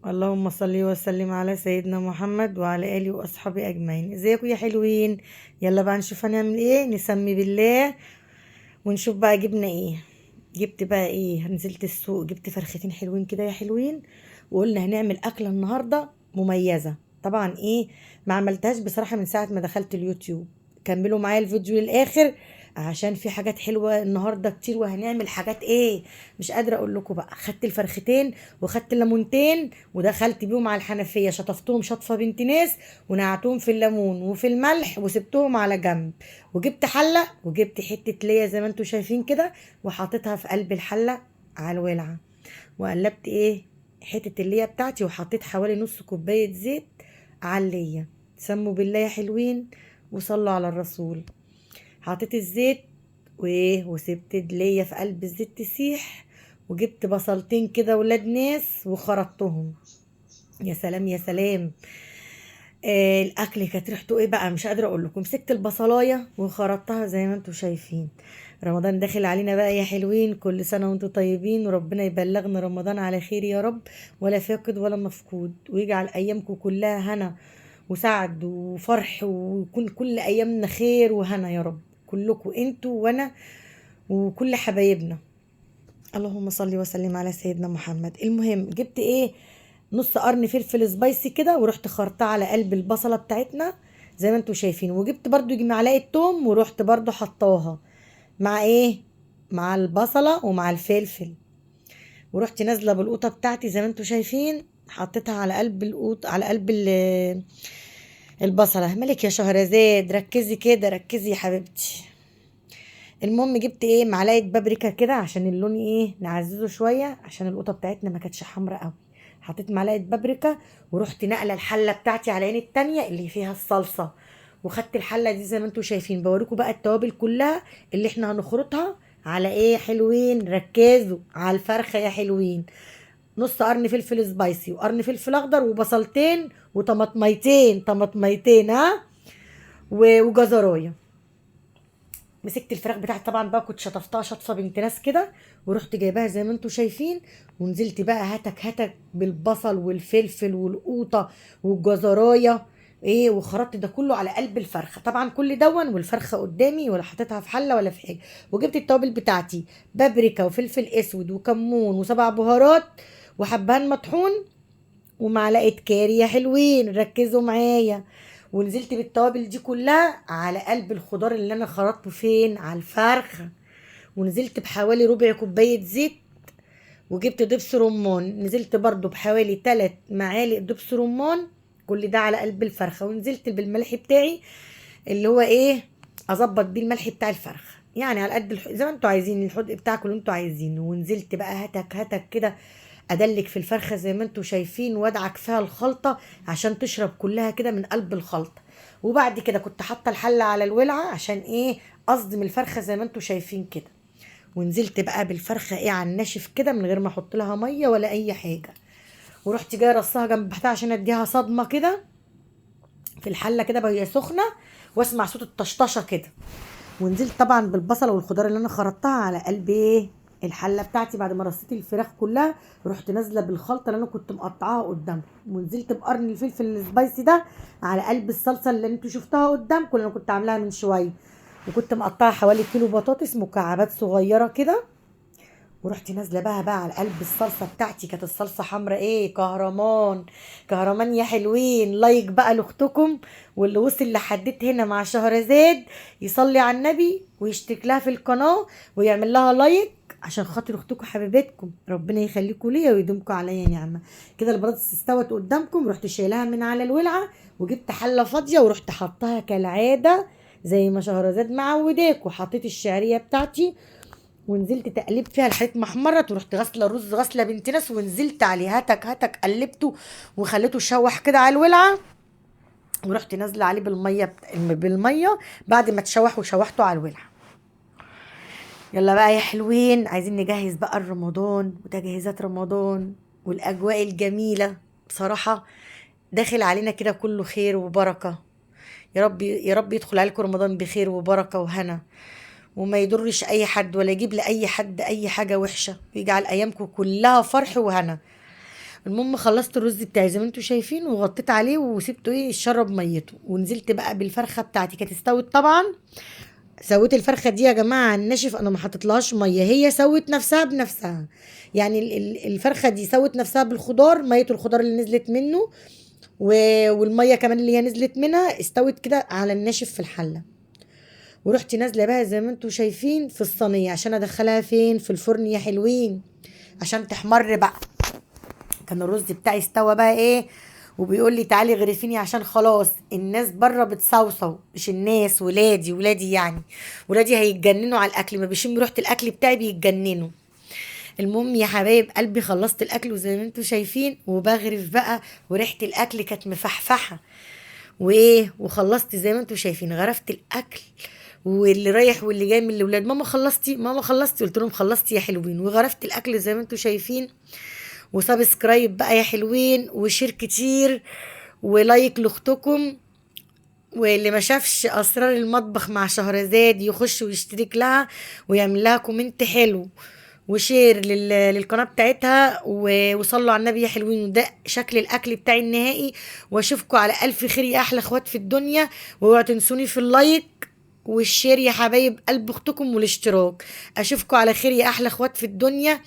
اللهم صل وسلم على سيدنا محمد وعلى اله واصحابه اجمعين. ازيكم يا حلوين؟ يلا بقى نشوف هنعمل ايه. نسمي بالله ونشوف بقى جبنا ايه. جبت بقى ايه؟ نزلت السوق جبت فرختين حلوين كده يا حلوين، وقلنا هنعمل اكله النهارده مميزة. طبعا ايه ما عملتهاش بصراحة من ساعة ما دخلت اليوتيوب. كملوا معايا الفيديو للاخر عشان في حاجات حلوة النهارده كتير، وهنعمل حاجات ايه مش قادرة اقول لكم بقى. خدت الفرختين وخدت الليمونتين ودخلت بيهم على الحنفية، شطفتهم شطفه بنت ناس ونقعتهم في الليمون وفي الملح وسبتهم على جنب. وجبت حله وجبت حتة ليا زي ما انتم شايفين كده، وحطيتها في قلب الحلة على الولعه، وقلبت ايه حتة الليا بتاعتي، وحطيت حوالي نص كوباية زيت على الليا. سموا بالله يا حلوين وصلوا على الرسول. حطيت الزيت وايه وسبت الليا في قلب الزيت تسيح، وجبت بصلتين كده ولاد ناس وخرطتهم. يا سلام يا سلام. الاكل كانت ريحته ايه بقى مش قادرة اقول لكم. مسكت البصلايه وخرطتها زي ما انتم شايفين. رمضان داخل علينا بقى يا حلوين، كل سنة وانتم طيبين، وربنا يبلغنا رمضان على خير يا رب، ولا فاقد ولا مفقود، ويجعل ايامكم كلها هنا وسعد وفرح، ويكون كل ايامنا خير وهنا يا رب، كلكم انتوا وانا وكل حبايبنا. اللهم صل وسلم على سيدنا محمد. المهم جبت ايه نص قرن فلفل سبايسي كده، ورحت خرطاه على قلب البصله بتاعتنا زي ما انتوا شايفين. وجبت برضو معلقه توم ورحت برضو حطاها مع ايه مع البصله ومع الفلفل، ورحت نازله بالقوطه بتاعتي زي ما انتوا شايفين، حطيتها على قلب القوط على قلب البصله. مالك يا شهرزاد؟ ركزي كده، ركزي يا حبيبتي. المهم جبت ايه معلقه بابريكا كده عشان اللون ايه نعززه شوية، عشان القوطه بتاعتنا ما كانتش حمراء قوي. حطيت معلقه بابريكا ورحت نقله الحلة بتاعتي على عين التانية اللي فيها الصلصه، وخدت الحلة دي زي ما انتوا شايفين. بوريكم بقى التوابل كلها اللي احنا هنخرطها على ايه حلوين. ركزوا على الفرخه يا حلوين. نص قرن فلفل سبايسي وقرن فلفل اخضر وبصلتين وطماطميتين، طماطميتين ها وجزرايه. مسكت الفراخ بتاعتي طبعا بقى كنت شطفتها شطفه بنت ناس كده، ورحت جايباها زي ما انتوا شايفين، ونزلت بقى هتك هتك بالبصل والفلفل والقوطه والجزرايه ايه، وخرطت ده كله على قلب الفرخه. طبعا كل دون والفرخه قدامي، ولا حطيتها في حله ولا في حاجة. وجبت التوابل بتاعتي بابريكا وفلفل اسود وكمون وسبع بهارات وحبهان مطحون ومعلقة كاري يا حلوين، ركزوا معايا. ونزلت بالتوابل دي كلها على قلب الخضار اللي انا خرطته فين على الفرخه. ونزلت بحوالي ربع كوباية زيت، وجبت دبس رمان، نزلت برضو بحوالي 3 معالق دبس رمان، كل ده على قلب الفرخه. ونزلت بالملح بتاعي اللي هو ايه اظبط بيه الملح بتاع الفرخه، يعني على قد زي ما انتوا عايزين الحدق بتاعكم اللي انتوا عايزينه. ونزلت بقى هتك هتك كده ادلك في الفرخه زي ما انتوا شايفين، وادعك فيها الخلطة عشان تشرب كلها كده من قلب الخلطة. وبعد كده كنت حاطه الحلة على الولعه عشان ايه اصدم الفرخه زي ما انتوا شايفين كده. ونزلت بقى بالفرخه ايه على الناشف كده من غير ما احط لها مية ولا اي حاجة، ورحت جاية رصاها جنب بتاع عشان اديها صدمة كده في الحلة كده وهي سخنة، واسمع صوت الطشطشه كده. ونزلت طبعا بالبصله والخضار اللي انا خرطتها على قلب ايه الحلة بتاعتي. بعد ما رصيت الفراخ كلها رحت نازله بالخلطه اللي انا كنت مقطعاها قدامكم، ونزلت بقرن الفلفل السبايسي ده على قلب الصلصه اللي انتوا شفتوها قدامكم اللي انا كنت عاملاها من شوية. وكنت مقطعه حوالي كيلو بطاطس مكعبات صغيرة كده، ورحت نازله بقى على قلب الصلصه بتاعتي. كانت الصلصه حمراء ايه كهرمان كهرمان يا حلوين. like بقى لاختكم، واللي وصل لحدت هنا مع شهرزاد يصلي على النبي ويشترك لها في القناة ويعمل لها like عشان خاطر اختكم حبيبتكم، ربنا يخليكم ليا ويدومكم عليا نعمه. كده البطاطس استوت قدامكم، رحت شايلاها من على الولعه وجبت حله فاضية ورحت حطاها كالعادة زي ما شهرزاد معوداكم. حطيت الشعرية بتاعتي ونزلت تقليب فيها لحد ما احمرت، ورحت غاسله الرز غسله بنت ناس ونزلت عليه هتك هتك قلبته وخليته شوح كده على الولعه، ورحت نازله عليه بالمية بعد ما تشوح وشوحته على الولعه. يلا بقى يا حلوين عايزين نجهز بقى رمضان وتجهيزات رمضان والاجواء الجميلة. بصراحة داخل علينا كده كله خير وبركة، يا رب يا رب يدخل عليكم رمضان بخير وبركة وهنا، وما يضرش اي حد ولا يجيب لاي حد اي حاجة وحشة، ويجعل ايامكم كلها فرح وهنا. المهم خلصت الرز بتاعي زي ما انتم شايفين، وغطيت عليه وسبته ايه يشرب ميته، ونزلت بقى بالفرخه بتاعتي كانت استوت طبعا. سويت الفرخه دي يا جماعة على الناشف، انا ما حطيتلهاش مية، هي سوت نفسها بنفسها. يعني الفرخه دي سوت نفسها بالخضار، مية الخضار اللي نزلت منه والمية كمان اللي هي نزلت منها، استوت كده على الناشف في الحلة. ورحت نازله بقى زي ما انتم شايفين في الصينية عشان ادخلها فين؟ في الفرن يا حلوين عشان تحمر بقى. كان الرز بتاعي استوى بقى ايه، وبيقول لي تعالي غرفيني عشان خلاص الناس بره بتصوصو، مش الناس، ولادي، ولادي يعني ولادي هيتجننوا على الاكل، ما بيشموا ريحه الاكل بتاعي بيتجننوا. المهم يا حبايب قلبي خلصت الاكل وزي ما انتم شايفين وبغرف بقى، وريحه الاكل كانت مفحفحه وايه، وخلصت زي ما انتم شايفين غرفت الاكل، واللي رايح واللي جاي من الاولاد ماما خلصتي، ماما خلصتي، قلت لهم خلصتي يا حلوين. وغرفت الاكل زي ما انتم شايفين. و subscribe بقى يا حلوين، و share كتير، و like لاختكم، واللي ما شافش اسرار المطبخ مع شهرزاد يخش ويشترك لها ويعمل لها comment حلو و share للقناة بتاعتها، وصلوا على النبي يا حلوين. وده شكل الاكل بتاعي النهائي، واشوفكم على الف خير يا احلى اخوات في الدنيا. واوعوا تنسوني في ال like وال share يا حبايب قلب اختكم والاشتراك. اشوفكم على خير يا احلى اخوات في الدنيا.